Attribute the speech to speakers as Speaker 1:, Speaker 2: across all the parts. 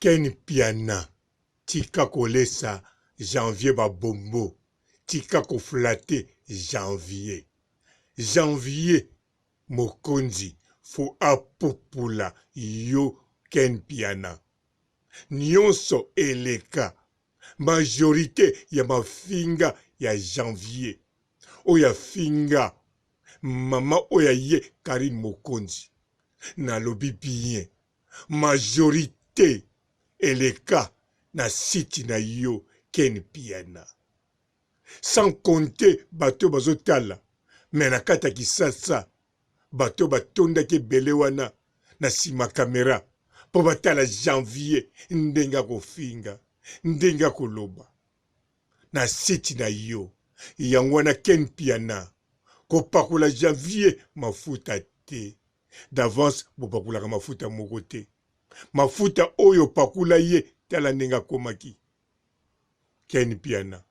Speaker 1: Ken Mpiana tika kolesa Janvier ba bonbon tika ko flatter Janvier. Janvier mokonzi faut apupula yo Ken Mpiana. Nionso eleka majorite ya mafinga ya Janvier oyo afinga mama oyo aye Carine Mokonzi nalobi bien majorite eleka na site na yo Ken Mpiana sans compter bato oyo bazotala mais na kati ya kisasa bato oyo batondaki ebele wana na sima camera mpo batala Janvier ndenge akofinga ndenge akoloba na site na yo yango wana Ken Mpiana kopakola Janvier mafuta te d'avance bopakolaka mafuta moko te mafuta oyo opakula ye tala ndenge akomaki Ken Mpiana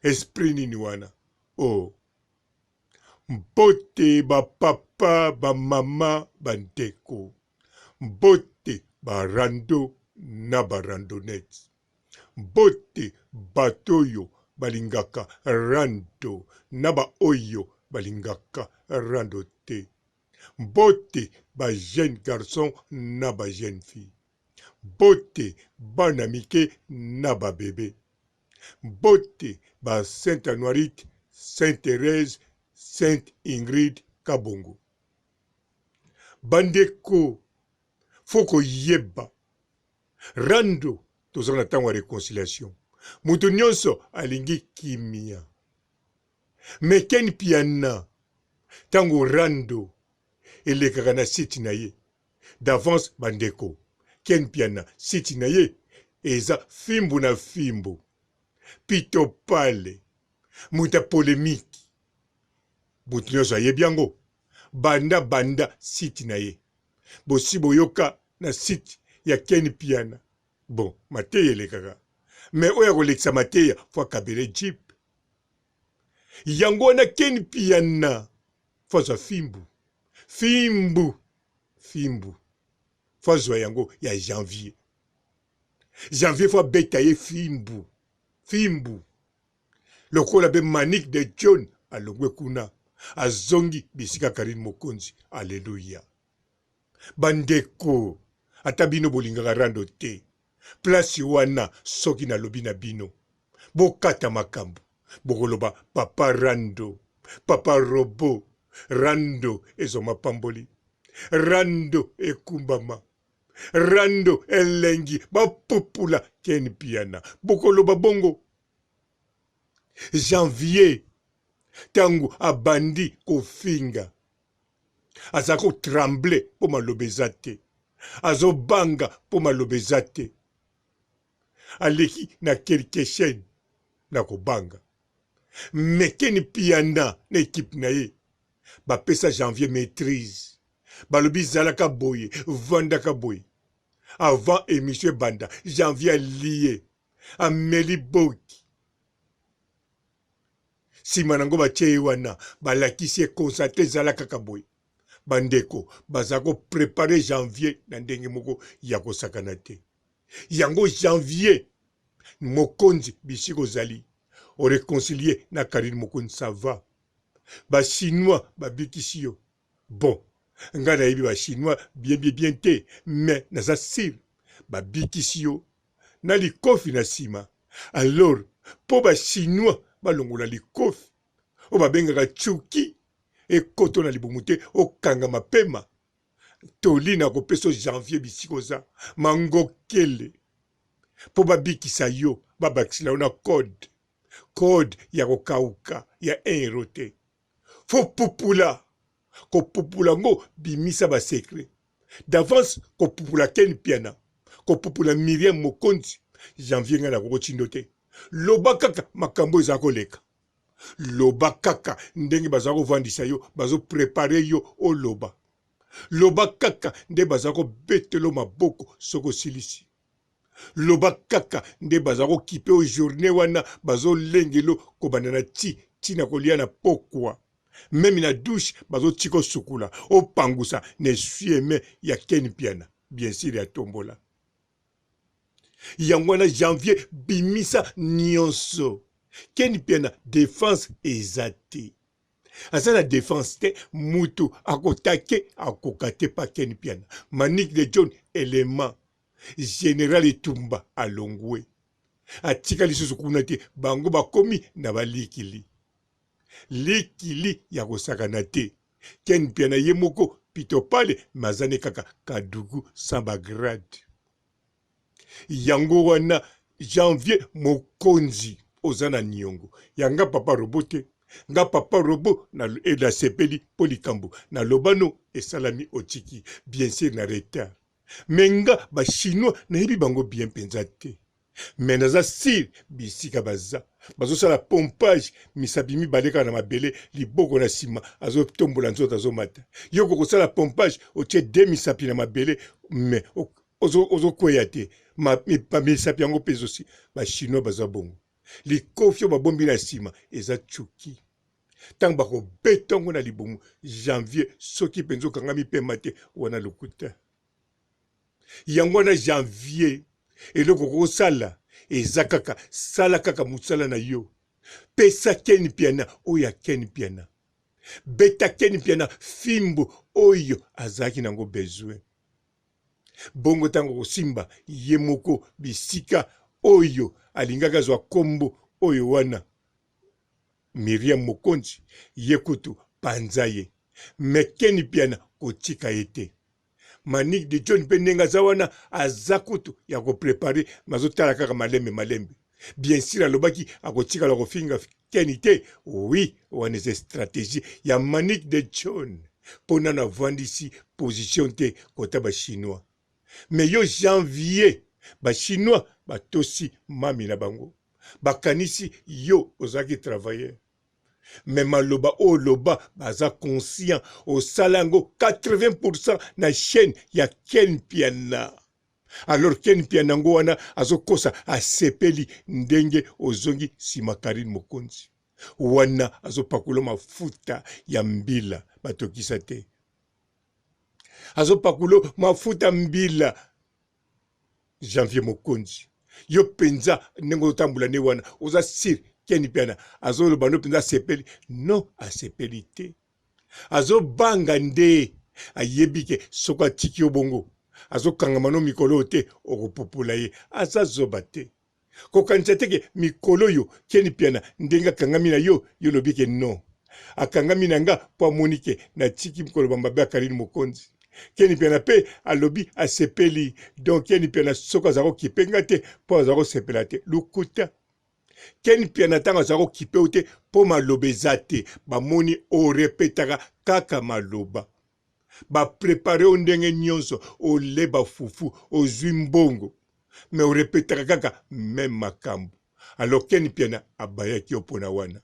Speaker 1: esprit nini wana oh mbote ba papa ba mama ba ndeko mbote ba rando na ba randonnette mbote bato oyo balingaka rando na ba oyo balingaka rando te Mbote ba jeune garçon na ba jeune fille. Mbote bana mike na ba bebe. Mbote ba Saint Anuarite, Saint Therèse, Sainte Ingrid Kabongo. Bandeko faut koyeba rando toza na tango ya reconciliation. Moto nionso alingi kimia. Mais Ken Mpiana tango rando elekaka na site na ye d'avance ba ndeko Ken Mpiana site na ye eza fimbu na fimbu pito pale moto ya polemique moto nionso ayebi yango banda banda site na ye bosi boyoka na site ya Ken Mpiana bon mateya elekaka mais oyo akolekisa mateya faut akabele jeep Yango wana Ken Mpiana faut azwa fimbu fimbu fimbu faut azwa yango ya janvier janvier faut abeta ye fimbu fimbu lokola pe Manick de John alongwe kuna azongi bisika Carine Mokonzi alleluia Ba ndeko ata bino bolingaka rando te place wana soki nalobi na bino bokata makambo bokoloba papa rando papa robot rando ezwa mapamboli rando ekumbama rando elengi bapupula ken mpiana bokoloba bongo janvier tango abandi kofinga aza ko tremble mpo maloba eza te azobanga mpo maloba eza te aleki na quelque chaine na kobanga mekeni piana na ekipe na ye bapesa janvier maîtrise balobi zalaka boye vandaka boye avant émission ebanda janvier alie ameli boki Sima nango batie ye wana balakisi ye concentre zala kaka boye. Bandeko baza ko preparer janvier na ndenge moko ya kosakana te. Yango janvier mokonzi bisika ozali o reconcilier na Carine mokonzi ça va. Ba chinois babikisi yo. Bon nga nayebi ba chinois bien bien bien te mais naza sur babikisi yo na likofi na sima alors po ba chinois balongola likofi oyo babengaka tchuki ekoto na libumu te okanga mapema toli na kopesa janvier bisika oza mangokele po babikisa yo babakisela yo na code code ya kokauka ya 1 euro te fo pupula kopupula ngo bimisa ba secret d'avance kopupula ken piana kopupula miriam mokonzi janvier ngai nakoko tindo te loba kaka makambo eza koleka loba kaka ndenge baza kovandisa yo bazo prepare yo oloba loba kaka nde baza kobetelo maboko soki osilisi loba kaka nde baza kokipe yo journée wana bazolengelo kobanda na ti ti na kolia na pokwa meme na douche bazotika osukola opangusa na essuie main ya Ken Mpiana bien sur ya tombola. Yango wana janvier bimisa nionso. Ken Mpiana defense eza te. Aza na defense te mutu akotake akoka te pa Ken Mpiana. Manick de John element general etumba alongwe. Atika lisusu kuna te bango bakomi na balikili. Likili ya kosakana te. Ken Mpiana ye moko pitopale mais aza ne kaka kadugu sans ba grade. Yango wana janvier mokonzi oza na niongo ya nga papa robot te nga papa robot na eh, nasepeli mpo likambo naloba no esalami otiki bien sur na retard mais nga ba chinois nayebi bango bien mpenza te mais naza sur bisika baza bazosala pompage misapi mibale kaka na mabele liboko na nsima azotombola nzoto azomata yo kokosala pompage otie de misapi na mabele mais ozokweya te misapi yango mpe ezosi bachinois baza bongo likofi oyo babombi na nsima eza cuki ntango bakobeta yango na libumu janvier soki mpenza okangami pema te wana lokuta yango wana janvier eloko okosala eza kaka sala kaka mosala na yo pesa ken piana oyo ya ken piana beta ken piana fimbo oyo azalaki nango besoin Bongo ntango akosimba ye moko bisika oyo alingaki azwa nkombo oyo wana, Miriam Mokonzi, ye kutu panza ye. Mais Ken Mpiana kotika ye te. Manick de John mpe ndenge aza wana aza kutu ya ko preparer mais azotala kaka malembe malembe. Bien sur alobaki akotikala kofinga Ken te, oui wana eza strategie ya Manick de John mpo nanu avandisi position te kota ba chinois. Mais yo janvier ba chinois batosi mami na bango bakanisi yo ozalaki travailleur mais maloba oyo oloba baza conscient osala yango 80% na chaîne ya Ken Mpiana. Alors Ken Mpiana yango wana azokosa asepeli ndenge ozongi sima Carine Mokonzi wana azopakola mafuta ya mbila batokisa te azopakola mafuta mbila Janvier Mokonzi yo penza ndenge ozotambola nde wana oza sur Ken Mpiana azoloba no penza asepeli non asepeli te Azobanga nde ayebi ke soki atiki yo bongo azokangama no mikolo oyo te okopupola ye. Aza zoba te. Kokanisa te ke mikolo oyo Ken Mpiana ndenge akangami na yo, yo olobi ke non. Akangami na nga po amoni ke natiki koloba mabe ya Carine Mokonzi. Ken Mpiana pe alobi asepeli. Donc Ken Mpiana soki aza kokipe nga te po aza kosepela te. Lokuta. Ken Mpiana tango aza kokipe yo te po maloba eza te bamoni o repetaka kaka maloba ba prepare yo ndenge nionso ole ba fufu ozui mbongo mais o repetaka kaka meme makambu alors Ken Mpiana abayaki yo pona wana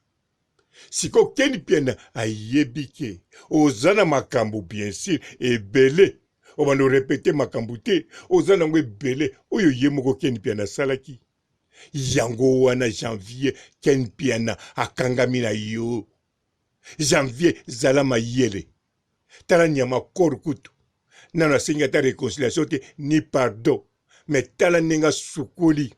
Speaker 1: sikoyo Ken Mpiana ayebi ke oza na makambu bien sur ebele obanda orepete makambu te oza nango ebele oyo ye moko Ken Mpiana asalaki Yango wana janvier ken mpiana akangami na yo janvier zala mayele tala nyama kor kutu nanu asengi ata reconciliation te ni pardon mais tala ndenge asukoli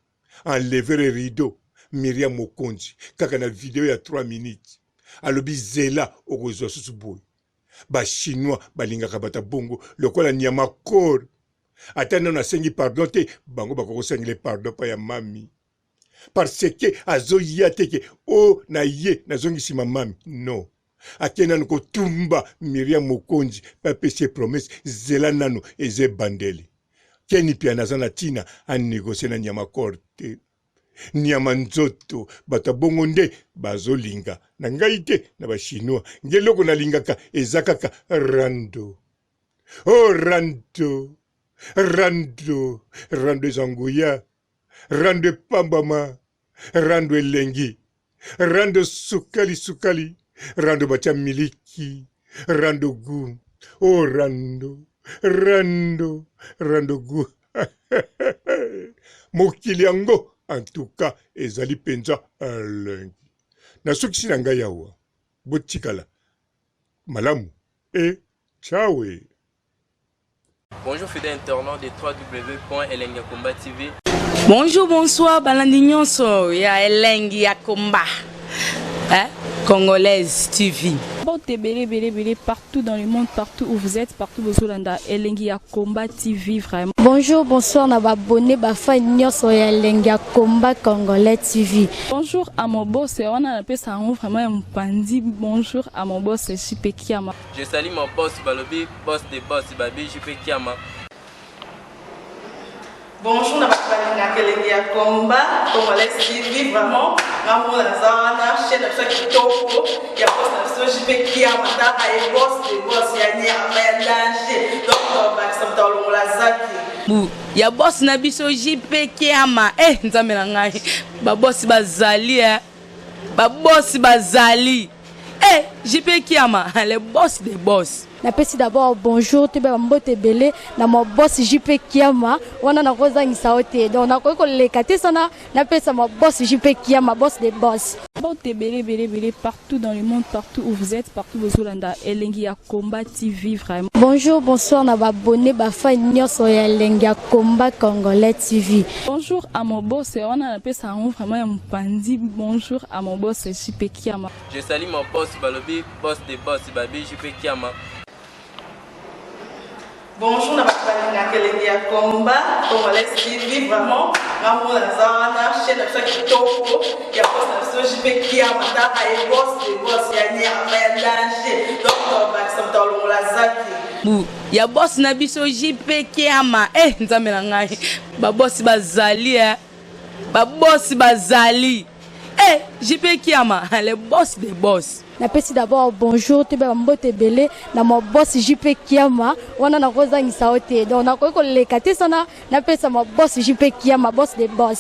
Speaker 1: enlever le rideau Miriam Mokonzi kaka na video ya 3 minutes alobi zela okozwa susu boye ba chinois balingaka bato ya bongo lokola nyama kor ata nano asengi pardon te bango bakoki kosengela pardon pa ya mami parce que azoya te ke o oh, na ye nazongi nsima mami non ake nano kotumba miriam mokonzi mpe apesi ye promese zela nano eza ebandeli keni piana aza na ntina anegosie na nyama kor te nyama nzoto bato ya bongo nde bazolinga na ngai te na bachinois nge eloko nalingaka eza kaka rando Oh rando, rando, rando eza nguya, rando epambwama, rando elengi, rando sukali sukali, rando batia miliki, rando gu. Oh rando, rando, rando gu. Mokili yango en tout cas ezali mpenza elengi. Nasukisi na ngai awa, botikala malamu e ciao.
Speaker 2: Bonjour fidèles internautes de www.elengiyakomba TV.
Speaker 3: Bonjour, bonsoir, balandi nyonso ya Elengi ya Komba. Hein? Congolaise TV.
Speaker 4: Mbote ebele ebele ebele partout dans le monde, partout où vous êtes, partout bozolanda Elengi ya Combat TV vraiment.
Speaker 5: Bonjour, bonsoir na ba abonné ba fan nyonso ya Elengi ya Combat Congolais TV.
Speaker 4: Bonjour à mon boss, wana napesa yango vraiment ya mopanzi. Bonjour à mon boss JP Kiama.
Speaker 2: Je salue mon boss balobi boss de boss babi JP Kiama.
Speaker 6: Bonjour na bato balingaka elengi ya combat congolais TV vraiment nga moko naza wana chaîne na biso ya kitoko ya boss na biso JP Kiama taka ye boss de boss ya nyama ya danger donc tobakisa moto alongola zaki
Speaker 3: Bu ya boss na biso JP Kiama eh nzambe na ngai ba boss bazali eh ba boss bazali eh JP Kiama le boss des boss.
Speaker 5: Napesi d'abord bonjour toyeba ba mbote ebele na ma boss JP Kiama wana nakozangisa yo te donc nakoki koleka te sana napesa ma boss JP Kiama boss de boss.
Speaker 4: Mbote ebele ebele ebele partout dans le monde, partout où vous êtes, partout bozolanda Elengi ya Combat TV vraiment.
Speaker 5: Bonjour, bonsoir na ba abonné ba fan nyonso ya Elengi ya Combat Congolais TV.
Speaker 4: Bonjour à mon boss, wana napesa yango vraiment ya mopanzi. Bonjour à mon boss JP Kiama.
Speaker 2: Je salue mon boss balobi boss de boss babi JP Kiama.
Speaker 6: Bonjour na bato balingaka elengi ya combat congolais TV vraiment nga moko naza wana chaîne na biso ya kitoko ya boss na biso JP Kiama taka ye boss de boss ya nyama ya danger donc tobakisa moto alongola zaki
Speaker 3: Bu ya boss na biso JP Kiama eh nzambe na ngai ba boss bazali eh ba boss bazali eh JP Kiama le boss des boss.
Speaker 5: Napesi d'abord bonjour toyeba ba mbote ebele na ma boss JP Kiama wana nakozangisa yo te donc nakoki koleka te sana napesa ma boss JP Kiama boss de boss.